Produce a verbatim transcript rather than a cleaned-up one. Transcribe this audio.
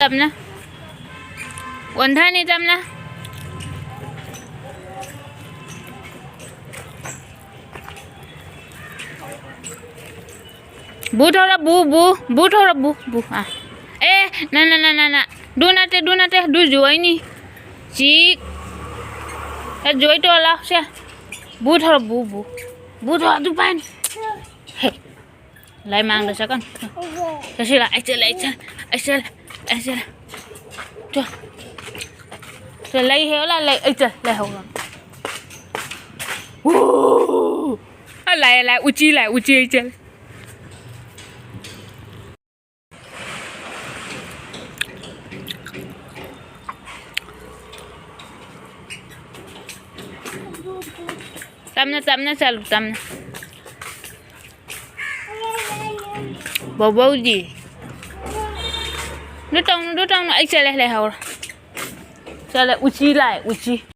ꯇꯞꯅ꯫ ꯑꯣꯟꯊꯅꯤ ꯇꯞꯅ꯫ ꯕꯨ ꯊꯧꯔ, ꯕꯨ, ꯕꯨ, ꯕꯨ ꯊꯧꯔ, ꯕꯨ, ꯕꯨ꯫ ꯑꯥ꯫ ꯑꯦ, ꯅ, ꯅ, ꯅ, ꯅ, ꯅ꯫ ꯗꯨ ꯅꯠꯇꯦ, ꯗꯨ ꯅꯠꯇꯦ, ꯗꯨ ꯖꯨ ꯑꯩꯅꯤ꯫ ꯆꯤꯛ꯫ ꯑꯦ, ꯖꯣꯏ ꯇꯧꯔ ꯂꯥꯎ, ꯁꯦ꯫ ꯕꯨ ꯊꯧꯔ, ꯕꯨ, ꯕꯨ꯫ ꯕꯨ ꯊꯧꯔ, ꯑꯗꯨ ꯄꯥꯏꯅꯤ꯫ ꯍꯦ꯫ ꯂꯥꯏ ꯃꯥꯡꯗ ꯆꯠꯀꯅꯨ꯫ ꯆꯠꯁꯤ ꯂꯥꯎ, ꯑꯩ ꯆꯠꯂꯦ, ꯑꯩ ꯆꯠꯂꯦ, ꯑꯩ ꯆꯠꯂꯦ, ꯑꯩ ꯆꯠꯂꯦ꯫ ꯆꯣ꯫ ꯆꯣ, ꯂꯩ ꯍꯦꯛ ꯂꯥꯎ, ꯂꯩ, ꯑꯩ ꯆꯠꯂꯦ, ꯂꯩꯍꯧꯔꯣ꯫ ꯎ! ꯑ, ꯂꯥꯛꯑꯦ, ꯂꯥꯛꯑꯦ, ꯎꯆꯤ ꯂꯥꯛꯑꯦ, ꯎꯆꯤ, ꯑꯩ ꯆꯠꯂꯦ꯫ ꯇꯞꯅ, ꯇꯞꯅ ꯆꯠꯂꯨ, ꯇꯞꯅ꯫ ꯕꯧꯕꯧꯗꯤ꯫ ꯑꯗꯨ ꯇꯧꯅꯨ, ꯑꯗꯨ ꯇꯧꯅꯨ, ꯑꯩ ꯆꯠꯂꯦ, ꯂꯩꯍꯧꯔꯣ꯫ ꯆꯠꯂꯦ, ꯎꯆꯤ ꯂꯥꯛꯑꯦ, ꯎꯆꯤ꯫